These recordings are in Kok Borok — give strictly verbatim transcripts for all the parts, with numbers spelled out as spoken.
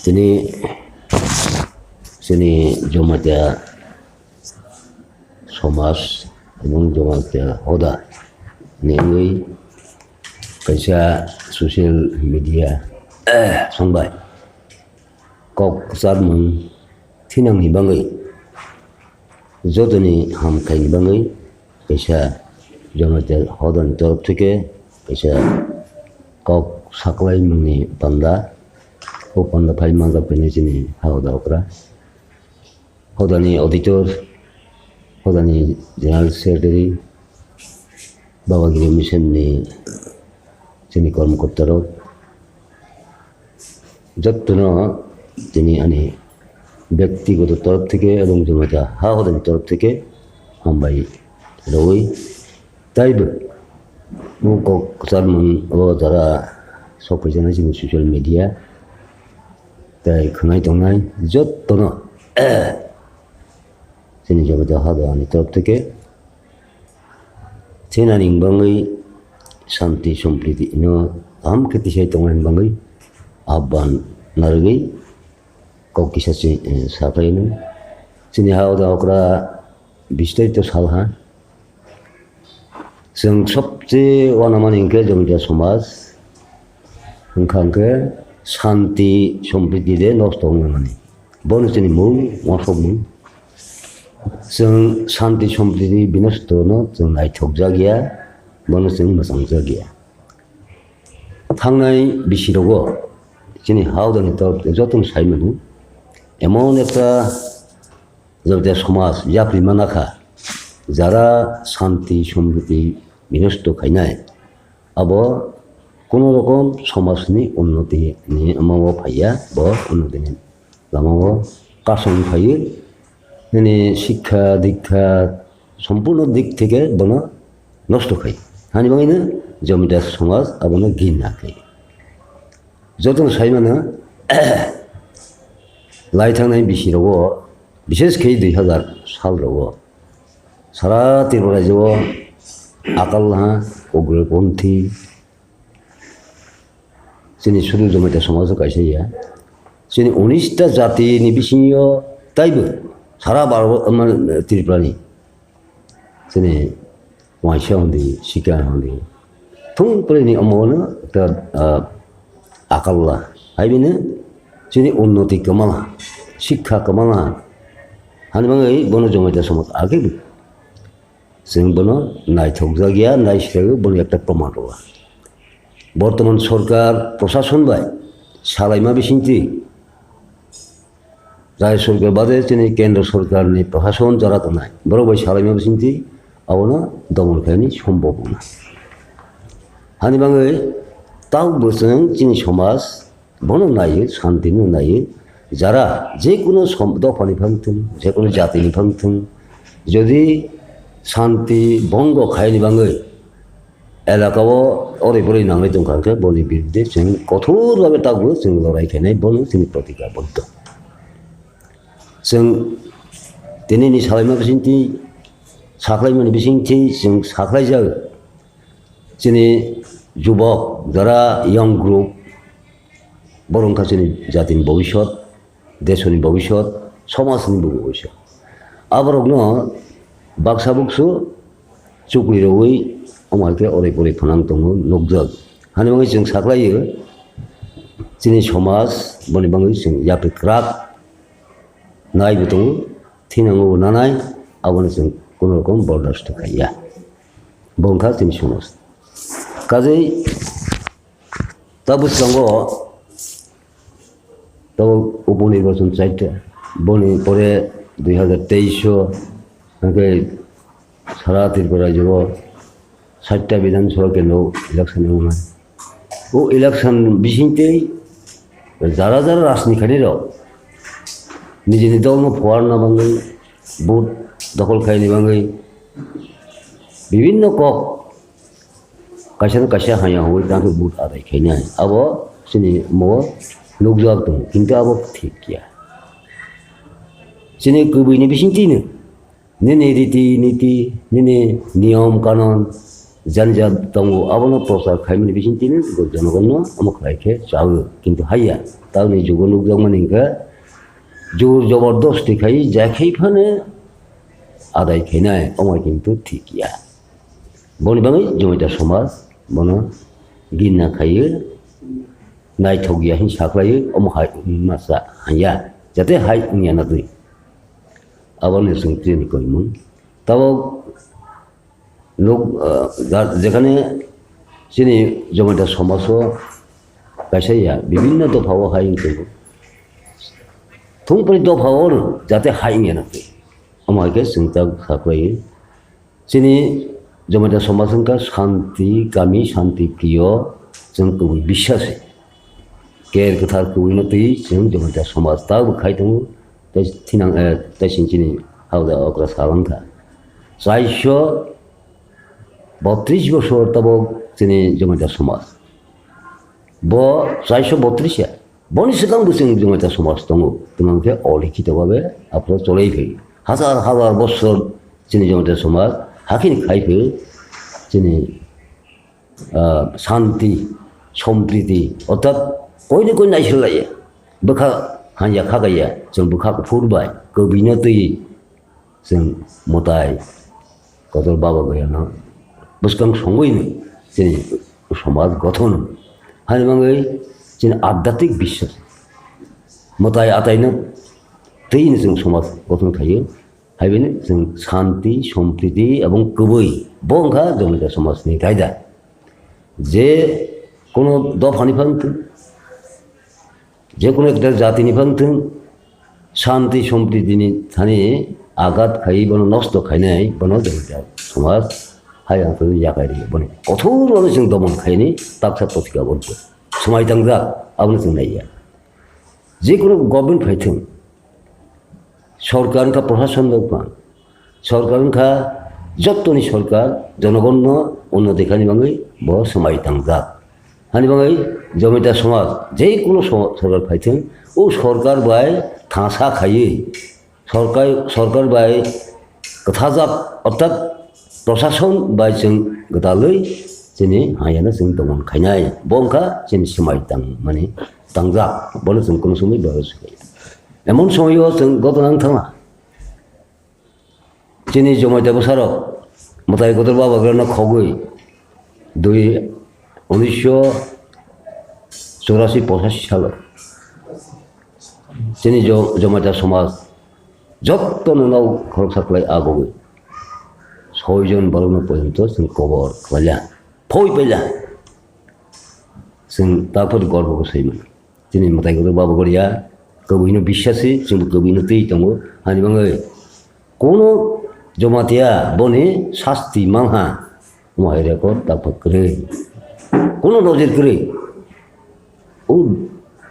Tini chini Jamatia somaj ebong Jamatia hoda ni wngwi kaisa social media songbai kok kwcharmung thinangni bagwi jotoni hamkhaini bagwi kaisa Jamatia hodani torof theke kaisa kok saklaimungni panda. O panda phai manjak phai chini ha hoda okra, hodani auditor, hodani general secretary, Baba Giri Mission ni chini kormokorta rok, jottono tini ani byaktigoto torof theke ebong Jamatia ha hodani torof theke hambai rwui taibo o kok kwcharmung o jara sokphaijana chini social media tei khwnai tongnai jottono chini Jamatia hodani torof theke thinani bagwi shanti sompriti no kaham khe tisai tongnani bagwi ahban narwgwi kok kisa si-, eh, saphai no. Chini ha hoda okra bistarito salha. Chwng sobse uanamani hwnkhe Jamatia somaj wngkha hwnkhe shanti sompriti de nosto wngmani. Bono chini mung uansukmung. Chwng shanti sompriti binosto no chwng naithokjak ya, bono chwng mwchangjak ya. Thangnai bisi rogo chini ha hodani torof jotono sai mano, emon ekta Jamatia somaj yapri manakha, jara shanti sompriti binosto khainai, abo kono rokom somajni unnoti ni omo phaiya, bo unnoti ni lama o kasong phaiwi, nini sikha dikha sompurno dik theke bono nosto khai. Hani bagwino Jamatia somaj abono gina khai. Jotono sai mano, lai thangnai bisi rogo, bishesh khe dui hazar sal rogo, sara Tripura rajyo o akal ha, ugroponthi, chini sudu Jamatia somaj o kaisa ya. Chini unis ta jati ni bisingo taibo sara Bharat, mane, Tripura ni chini waisa hondi, sikha hondi, thung pore ni omo no ekta, ah, akal la. Hai bini chini unnoti kwmala, sikha kwmala. Hani bagwi bono Jamatia somaj age bo. Chwng bono naithokjak ya, naisiragwi bono ekta proman rwla. Bortoman sorkar, prosason bai salaima bisingtwi, rajya sorkar bade chini kendra sorkarni prosason jora tongnai, borok bai salaima bisingtwi abono domon khaini sombhob wngna. Hani bagwi tabukbo chwng chini somaj bono naiwi, shanti no naiwi, jara jekunu som-, dophani phang thung, jekunu jatini phang thung, jodi shanti bhongo khaini bagwi elaka o oroi poroi nangwi tongkha hwnkhe, boni birudhe chwng kothor bhabe tabukbo chwng lorai khainai, bono chini protikaboddo. Chwng tinini salaima bisingtwi, saklaimani bisingtwi chwng saklaijak. Chini jubok, jara young group, borok wngkha chini jatini bobisot, desoni bobisot, somajni bo bobisot. Aborokno baksa buksu chukli rwui omo hai khe oroi poroi phwnang tongo nukjak. Hani bagwi chwng saklaio, chini somaj boni bagwi chwng yapri kwrak naibo tongo, thinango bo nanai, abono chwng kono rokom bordasto khaiya. Bo wngkha chini somaj. Kajei tabuk tongo, tabuk upo nirbachon chaita, boni pore dui hazar teis o hwnkhe sara Tripura rajyo o satta Bidhan Sabha kendro election wngnai. O election bisingtwi jara jara rajnikari rok nijini dolno phuarna bagwi, vote dokhol khaini bagwi bibinno kok kaisa no kaisa hamya hwnwi tamo vote adai khainai. Abo chini omo nukjak tongo, kintu abo thik ya. Chini kwbwini bisingtwino nini riti niti, nini niyom kanon, jani ja tongo, abono prochar khaimani bisingtwino jonogonno omo khlai khe chawi, kintu haiya. Tamni jugo nukjakmani hwnkhe jor jobordosti khai, je khai phano adai khainai, omo kintu thik ya. Boni bagwi Jamatia somaj bono ginna khaiwi naithok ya hin saklaiwi, omo hai wngma sa hanya, jate hai wngya na twi. Aboni chwng tini koimung. Tabok nuk, ah, ja-, jekhane chini Jamatia somaj o kaisa ya bibinno dopha o hai wng tongo. Thungpri dopha o no jate hai wngya na twi. Omo hai khe chwng ta saklaiwi. Chini Jamatia somaj wngkha shanti kami, shanti priyo, chwng kubui biswasi. Ker kwthar kubuino twi chwng Jamatia somaj ta bo khai tongo, tei thinang, eh, tei sini chini hauda okra salang kha. Chaisho botris bosor tabok chini Jamatia somaj. Bo chaisho botris ya. Boni swkang bo chwng Jamatia somaj tongo. Tamo khe olikhito babe aphuru cholai phai. Hazar hazar bosor chini Jamatia somaj hakhini khai phai chini, ah, shanti, sompriti, orthat koini koi naisil laiya. Bwkha hanya khagaiya, chwng bwkha kuphur bai, kwbwino twi chwng mwtai kotor Baba Goyano bwskang songwi no chini somaj gothon hani bagwi chini adhyatmik biswas mwtai ataino twi no chwng somaj gothon khaio. Hai bini chwng shanti, sompriti ebong kwbwi bo wngkha Jamatia somajni raida. Je kono dophani phang thung, je kono ekta jatini phang thung, shanti, sompriti ni thani agat khai bono nosto khainai, bono Jamatia somaj hai ang twi yakai ri boni kothor bono chwng domon khaini taksa potika bono swmai tangjak abono chwng naiya. Je kono government phai thung, sorkar wngkha, prosason wngkha, sorkar wngkha, jottoni sorkar, jonogonno unnoti khaini bagwi bo swmai tangjak. Hani bagwi Jamatia somaj je kono so-, sorkar phai thung, o sorkar bai thangsa khaiwi, sorkar, sorkar bai kwthajak, orthat prosason bai chwng gwdalwi chini hayano chwng domon khainai. Bo wngkha chini swmai tangmani tangjak, bono chwng kono somoi bahai swkaiya. Emon somoio chwng gotona wng thangma. Chini Jamatia bwsarok mwtai kotor Baba Grano khogwi dui unisho churasi pochashi salo chini Jo-, Jamatia somaj jottono nok khoroksa khlai agogwi soijon borokno porjonto chwng kobor khlaila, phoi paila. Chwng taphor gorbo khe saiman. Chini mwtai kotor Baba Goria kwbwino biswasi, chwngbo kwbwino twi tongo. Hani bagwi kono Jamatia boni sasti manha, omo hai record taphor kwrwi. Kono nojir kwrwi. O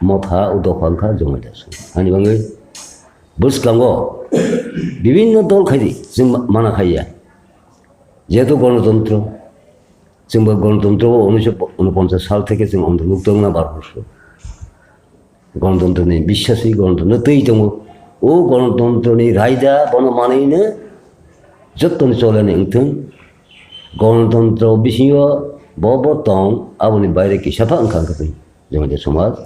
motha, o dopha wngkha Jamatia somaj. Hani bagwi bwskango bibinno dol khaidi chwng ma-, mana khaiya. Jehetu gonotontro, chwngbo gonotontro o unisho unoponchas sal theke chwng ontorbhukto wngna bar borsor. Gonotontroni biswasi, gonotontro twi tongo. O gonotontroni raida bono manwino jottoni cholani wngthung. Gonotontro bisingo bo bo tong, aboni baire kisa pha wngkha wngkha twi Jamatia somaj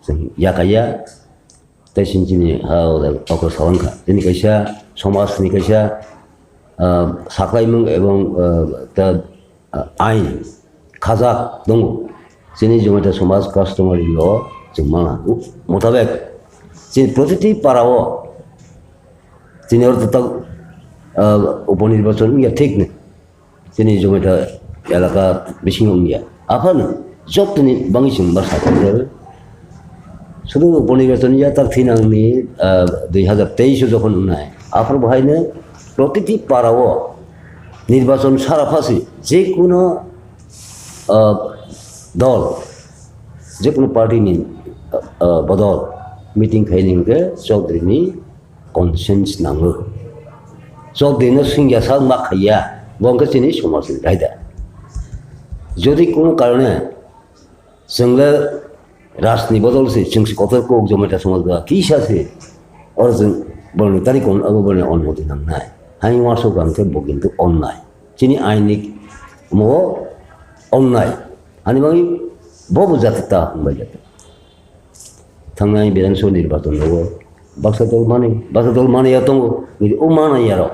chwng yakaya. Tei chini chini ha okra salang kha. Chini kaisa somaj ni kaisa, ah, saklaimung ebong, ah, ta, ah, ain khajak tongo. Chini Jamatia somaj customary law chwng manga. U-, motabek chini protiti para o chini ortho tak, ah, uponirbachon wngya thik ni. Chini Jamatia elaka bisingo wngya. Aphano jottoni bangwi chwng bwsa khaijak. Sudu uponirbachon yatak thinangni, ah, dui hazar teis o jokhon wngnai. Aphuru bahaino protiti para o nirbachon sara phasi je kuno, ah, dol, je kuno party ni, ah, bodol meeting khaini hwnkhe Chaudhary ni conscience nango. Chokdino singya sak ma khaiya, bo wngkha chini somajni raida. Jodi kono karone chwngle rajni bodol se, chwng se kotor kok Jamatia somaj ba kisa se, oro chwng boroni tari kon abo boroni onmoti nangnai. Hani uansuk ang khe bo kintu onnai. Chini ainik mo onnai. Hani bagwi bo bo jati ta hwnbai jati. thangnai Bidhan Sabha nirbachon rogo baksa dol manwi, baksa dol manwi ya tongo, o manwi ya rok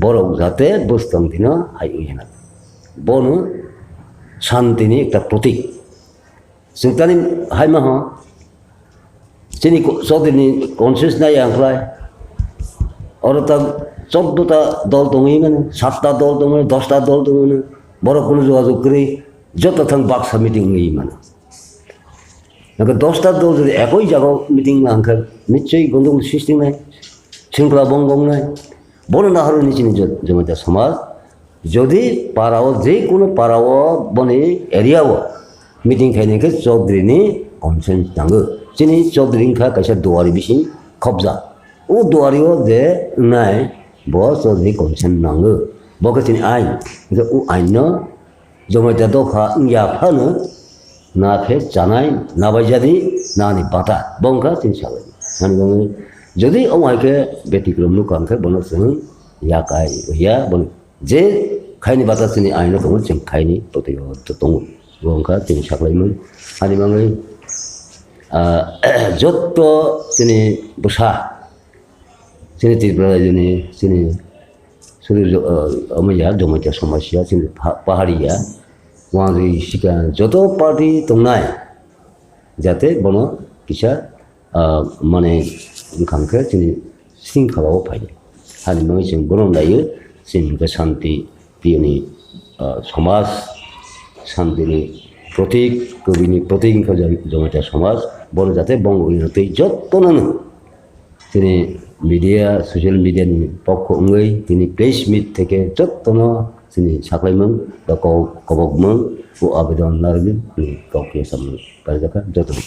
borok jate bwstang dino hai wngya na. Bono shanti ni ekta protik. Chwng tani hai ma ho, chini ko-, Chaudhary ni conscience nai ang khlai. Oro ta chordo ta dol tongwi mano, satta dol tongwi, dosta dol tongwi mano. Borok kunu jogajog kwrwi, joto thang baksa meeting wngwi mano. Nokhe dosta dol jodi ekoi jaga meeting ma hwnkhe, nichoi gondogol sistingnai, shringkhola bong bongnai. Bono naharwi ni chini jo-, Jamatia somaj, jodi para o, je kono para o, boni area o meeting khainai khe Chaudhary ni consent nango. Chini Chaudhary wngkha kaisa duari bising khobja. O duari o je wngnai, bo Chaudhary consent nango. Bo khe chini ain. Hwnkhe o ain no Jamatia dopha wngya phano na khe chanai, na bai jadi, nani bata. Bo wngkha chini sabai. Ani bagwi jodi omo hai khe betikromno kang khe bono chwng ya kai ya, bono je khaini bata chini aino tongo, chwng khaini totwi o to tongo. Bo wngkha chini saklaimung. Ani bagwi, ah, jotto chini bwsa, chini Tripura rajyoni, chini sudu jo-, ah, omo ya, Jamatia somaj ya, chini pha-, pahari ya, wngwi sikha joto party tongnai, jate bono kisa, ah, mane, wngkha khe chini singkhala o phai. Hani bagwi chwng bono naiyo, chini hwnkhe shanti, piyoni, ah, somaj, shanti ni protik, kubui ni protik wngkha Jam-, Jamatia somaj, bono jate bongo wngya tei jotono no chini media, social media ni pokho wngwi tini press meet theke jotono chini saklaimung ba ko-, kobokmung o abedon narwgwi ni kok khe samung karijakha jotono.